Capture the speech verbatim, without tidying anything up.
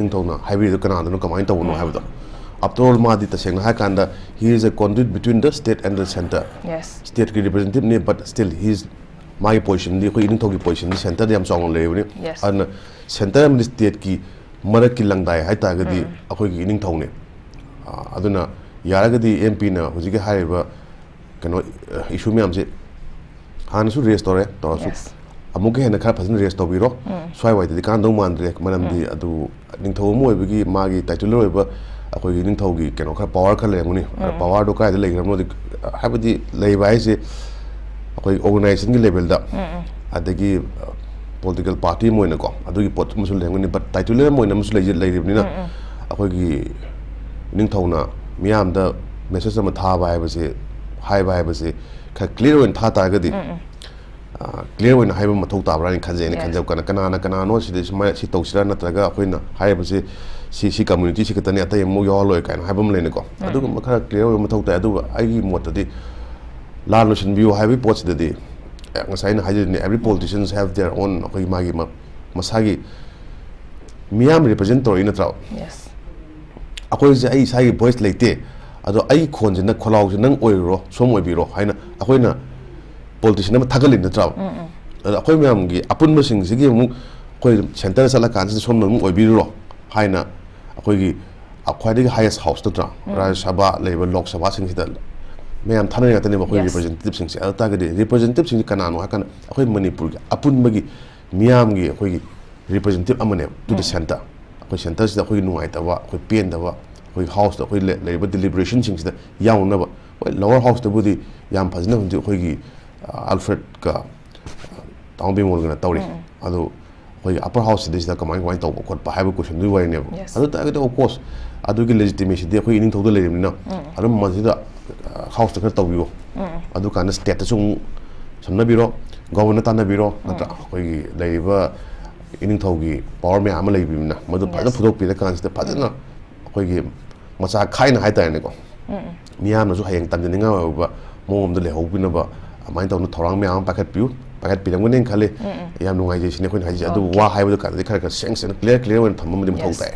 ꯅꯤꯡꯊꯧꯅ ꯍꯥꯏꯕꯤꯔꯤꯗꯣ ꯀꯅꯥꯗꯅꯣ, ꯀꯃꯥꯏꯅ ꯇꯧꯕꯅꯣ ꯍꯥꯏꯕꯗꯣ꯫ After all, ꯃꯥꯗꯤ ꯇꯁꯦꯡꯅ ꯍꯥꯏꯔꯀꯥꯟꯗ, he is a conduit between the state and the centre. Yes. State ꯀꯤ representative ꯅꯤ, but still he is, ꯃꯥꯒꯤ position ꯗꯤ, ꯑꯩꯈꯣꯏ ꯏꯅꯤꯡꯊꯧꯒꯤ position ꯗꯤ centre ꯗ ꯌꯥꯝ ꯆꯥꯎꯅ ꯂꯩꯔꯤꯕꯅꯤ꯫ Yes. ꯑꯗꯨꯅ centre ꯑꯃꯗꯤ state ꯀꯤ ꯃꯔꯛꯀꯤ ꯂꯪꯗꯥꯏ ꯍꯥꯏꯇꯥꯔꯒꯗꯤ ꯑꯩꯈꯣꯏꯒꯤ ꯏꯅꯤꯡꯊꯧꯅꯦ꯫ ꯑ, ꯑꯗꯨꯅ ꯌꯥꯔꯒꯗꯤ M P ꯅ ꯍꯧꯖꯤꯛꯀꯤ ꯍꯥꯏꯔꯤꯕ ꯀꯩꯅꯣ, issue ꯃꯌꯥꯝꯁꯦ ꯍꯥꯟꯅꯁꯨ raise ꯇꯧꯔꯦ, ꯇꯧꯔꯁꯨ Yes. ꯑꯃꯨꯛꯀ ꯍꯦꯟꯅ ꯈꯔ ꯐꯖꯅ raise ꯇꯧꯕꯤꯔꯣ꯫ ꯁ꯭ꯋꯥꯏꯋꯥꯏꯗꯗꯤ ꯀꯥꯟꯅꯗꯧ ꯃꯥꯟꯗ꯭ꯔꯦ, ꯃꯔꯝꯗꯤ ꯑꯗꯨ ꯅꯤꯡꯊꯧ ꯑꯃ ꯑꯣꯏꯕꯒꯤ ꯃꯥꯒꯤ titular ꯑꯣꯏꯕ ꯑꯩꯈꯣꯏꯒꯤ ꯅꯤꯡꯊꯧꯒꯤ ꯀꯩꯅꯣ ꯈꯔ power ꯈꯔ ꯂꯩꯔꯝꯒꯅꯤ꯫ Power ꯗꯣ ꯀꯥꯏꯗ ꯂꯩꯈ꯭ꯔꯕꯅꯣꯗꯤ, ꯍꯥꯏꯕꯗꯤ ꯂꯩꯕ ꯍꯥꯏꯁꯦ ꯑꯩꯈꯣꯏ organization ꯒꯤ level ꯗ, ꯑꯗꯒꯤ, ꯑ, political party ꯑꯃ ꯑꯣꯏꯅꯀꯣ, ꯑꯗꯨꯒꯤ ꯄꯣꯠ ꯑꯃꯁꯨ ꯂꯩꯔꯝꯒꯅꯤ꯫ But titular ꯑꯃ ꯑꯣꯏꯅ ꯑꯃꯁꯨ ꯂꯩꯖ-, ꯂꯩꯔꯤꯕꯅꯤꯅ ꯑꯩꯈꯣꯏꯒꯤ ꯅꯤꯡꯊꯧꯅ ꯃꯤꯌꯥꯝꯗ message ꯑꯃ ꯊꯥꯕ ꯍꯥꯏꯕꯁꯦ, ꯍꯥꯏꯕ ꯍꯥꯏꯕꯁꯦ ꯈꯔ clear ꯑꯣꯏꯅ ꯊꯥ ꯇꯥꯔꯒꯗꯤ, ꯑ, clear ꯑꯣꯏꯅ ꯍꯥꯏꯕ ꯃꯊꯧ ꯇꯥꯕ꯭ꯔꯥ ꯍꯥꯏꯅ ꯈꯟꯖꯩ꯫ ꯑꯩꯅ Yes. ꯈꯟꯖꯕ ꯀꯥꯟꯗ, ꯀꯅꯥꯅ ꯀꯅꯥꯅꯣ, ꯁꯤꯗ ꯁꯨꯃꯥꯏꯅ ꯁꯤ ꯇꯧꯁꯤꯔꯥ, ꯅꯠꯇ꯭ꯔꯒ ꯑꯩꯈꯣꯏꯅ ꯍꯥꯏꯔꯤꯕꯁꯦ ꯁꯤ, ꯁꯤ community ꯁꯤ ꯈꯛꯇꯅꯤ, ꯑꯇꯩ ꯑꯃꯨꯛ ꯌꯥꯎꯍꯜꯂꯣꯏ ꯀꯥꯏꯅ ꯍꯥꯏꯕ ꯑꯃ ꯂꯩꯅꯤꯀꯣ꯫ ꯑꯗꯨꯒꯨꯝꯕ ꯈꯔ clear ꯑꯣꯏꯕ ꯃꯊꯧ ꯇꯥꯏ꯫ ꯑꯗꯨꯒ ꯑꯩꯒꯤ ꯃꯣꯠꯇꯗꯤ ꯂꯥꯟ ꯂꯣꯏꯁꯤꯟꯕꯤꯌꯨ ꯍꯥꯏꯕꯒꯤ ꯄꯣꯠꯁꯤꯗꯗꯤ, ꯑꯦ, ꯉꯁꯥꯏ ꯑꯩꯅ ꯍꯥꯏꯖꯗꯨꯅꯤ, every politicians have their own, ꯑꯩꯈꯣꯏꯒꯤ ꯃꯥꯒꯤ ꯃ-, ꯃꯁꯥꯒꯤ ꯃꯤꯌꯥꯝ represent ꯇꯧꯔꯛꯏ ꯅꯠꯇ꯭ꯔꯣ? Yes. ꯑꯩꯈꯣꯏꯁꯦ ꯑꯩ ꯏꯁꯥꯒꯤ voice ꯂꯩꯇꯦ, ꯑꯗꯣ ꯑꯩ ꯈꯣꯟꯁꯤꯅ, ꯈꯣꯜꯂꯥꯎꯁꯤ ꯅꯪ ꯑꯣꯏꯔꯨꯔꯣ, ꯁꯣꯝ ꯑꯣꯏꯕꯤꯔꯣ ꯍꯥꯏꯅ ꯑꯩꯈꯣꯏꯅ politician ꯑꯃ ꯊꯥꯒꯠꯂꯤ ꯅꯠꯇ꯭ꯔꯣ? ꯑꯗꯣ ꯑꯩꯈꯣꯏ ꯃꯌꯥꯝꯒꯤ ꯑꯄꯨꯟꯕꯁꯤꯡꯁꯤꯒꯤ ꯑꯃꯨꯛ ꯑꯩꯈꯣꯏ centre ꯆꯠꯂꯀꯥꯟꯁꯤꯗ ꯁꯣꯝꯅ ꯑꯗꯨꯝ ꯑꯣꯏꯕꯤꯔꯨꯔꯣ ꯍꯥꯏꯅ ꯑꯩꯈꯣꯏꯒꯤ, ꯑ, ꯈ꯭ꯋꯥꯏꯗꯒꯤ highest house ꯅꯠꯇ꯭ꯔꯥ? ꯔꯥꯖ꯭ꯌ ꯁꯚꯥ ꯂꯩꯔꯤꯕ ꯂꯣꯛ ꯁꯚꯥꯁꯤꯡꯁꯤꯗ ꯃꯌꯥꯝ ꯊꯥꯅꯔꯤ ꯉꯥꯛꯇꯅꯦꯕ ꯑꯩꯈꯣꯏ Yes. representative ꯁꯤꯡꯁꯦ꯫ ꯑꯗꯨ ꯇꯥꯔꯒꯗꯤ representative ꯁꯤꯡꯁꯦ ꯀꯅꯥꯅꯣ ꯍꯥꯏ ꯀꯥꯟꯗ ꯑꯩꯈꯣꯏ ꯃꯅꯤꯄꯨꯔꯒꯤ ꯑꯄꯨꯟꯕꯒꯤ ꯃꯤꯌꯥꯝꯒꯤ ꯑꯩꯈꯣꯏꯒꯤ representative ꯑꯃꯅꯦꯕ, to the centre꯫ ꯑꯩꯈꯣꯏ centre ꯁꯤꯗ ꯑꯩꯈꯣꯏꯒꯤ ꯅꯨꯡꯉꯥꯏꯇꯕ, ꯑꯩꯈꯣꯏ ꯄꯦꯟꯗꯕ, ꯑꯩꯈꯣꯏ house ꯇ ꯑꯩꯈꯣꯏ ꯂꯩ-, ꯂꯩꯔꯤꯕ deliberation ꯁꯤꯡꯁꯤꯗ ꯌꯥꯎꯅꯅꯕ꯫ ꯍꯣꯏ, lower house ꯇꯕꯨꯗꯤ ꯌꯥꯝ ꯐꯖꯅ ꯍꯧꯖꯤꯛ ꯑꯩꯈꯣꯏꯒꯤ, ꯑ, Alfred ꯀ, ꯑ, ꯇꯥꯃꯣ ꯕꯤꯃꯣꯜꯒꯅ ꯇꯧꯔꯤ꯫ ꯑꯗꯣ ꯑꯩꯈꯣꯏꯒꯤ upper house ꯁꯤꯗꯩꯁꯤꯗ ꯀꯃꯥꯏ, ꯀꯃꯥꯏꯅ ꯇꯧꯕ ꯈꯣꯠꯄ ꯍꯥꯏꯕ question ꯗꯨꯒꯤ ꯋꯥꯔꯤꯅꯦꯕ꯫ Yes. ꯑꯗꯨ ꯇꯥꯔꯒꯗꯤ, of course, ꯑꯗꯨꯒꯤ legitimacy ꯗꯤ ꯑꯩꯈꯣꯏ ꯏꯅꯤꯡꯊꯧꯗ ꯂꯩꯔꯤꯕꯅꯤꯅ, ꯑꯗꯨꯝ ꯃꯁꯤꯗ, ꯑ, house ꯇ ꯈꯔ ꯇꯧꯕꯤꯌꯣ꯫ ꯑꯗꯨꯀꯥꯟꯗ state ꯇꯁꯨ ꯑꯃꯨꯛ ꯁꯝꯅꯕꯤꯔꯣ, governor ꯇꯥꯟꯅꯕꯤꯔꯣ, ꯅꯠꯇ꯭ꯔꯥ? ꯑꯩꯈꯣꯏꯒꯤ ꯂꯩꯔꯤꯕ ꯏꯅꯤꯡꯊꯧꯒꯤ power ꯃꯌꯥꯝ ꯑꯃ ꯂꯩꯕꯅꯤꯅ, ꯃꯗꯨ ꯐꯖꯅ Yes. ꯐꯨꯗꯣꯛꯄꯤꯔꯀꯥꯟꯁꯤꯗ ꯐꯖꯅ ꯑꯩꯈꯣꯏꯒꯤ ꯃꯆꯥ ꯈꯥꯏꯅ ꯍꯥꯏꯇꯥꯔꯦꯅꯦꯀꯣ, ꯃꯤꯌꯥꯝꯅꯁꯨ ꯍꯌꯦꯡ ꯇꯝꯖꯅꯤꯡꯉꯥꯏ ꯑꯣꯏꯕ ꯃꯑꯣꯡ ꯑꯃꯗ ꯂꯩꯍꯧꯕꯤꯅꯕ ꯑꯗꯨꯃꯥꯏꯅ ꯇꯧꯅ ꯊꯧꯔꯥꯡ ꯃꯌꯥꯝ ꯑꯃ ꯄꯥꯏꯈꯠꯄꯤꯌꯨ꯫ ꯄꯥꯏꯈꯠꯄꯤꯔꯝꯒꯅꯤ ꯈꯜꯂꯤ꯫ ꯌꯥꯝ ꯅꯨꯡꯉꯥꯏꯖꯩ ꯁꯤꯅꯤ ꯑꯩꯈꯣꯏꯅ ꯍꯥꯏꯖꯩ꯫ ꯑꯗꯨꯕꯨ ꯋꯥ ꯍꯥꯏꯕꯗ ꯀꯥꯟꯗꯗꯤ ꯈꯔ ꯈꯔ ꯁꯦꯡ ꯁꯦꯡꯅ, ꯀ꯭ꯂꯤꯌꯥꯔ ꯀ꯭ꯂꯤꯌꯥꯔ ꯑꯣꯏꯅ ꯊꯝꯕ ꯑꯃꯗꯤ ꯃꯊꯧ ꯇꯥꯏ꯫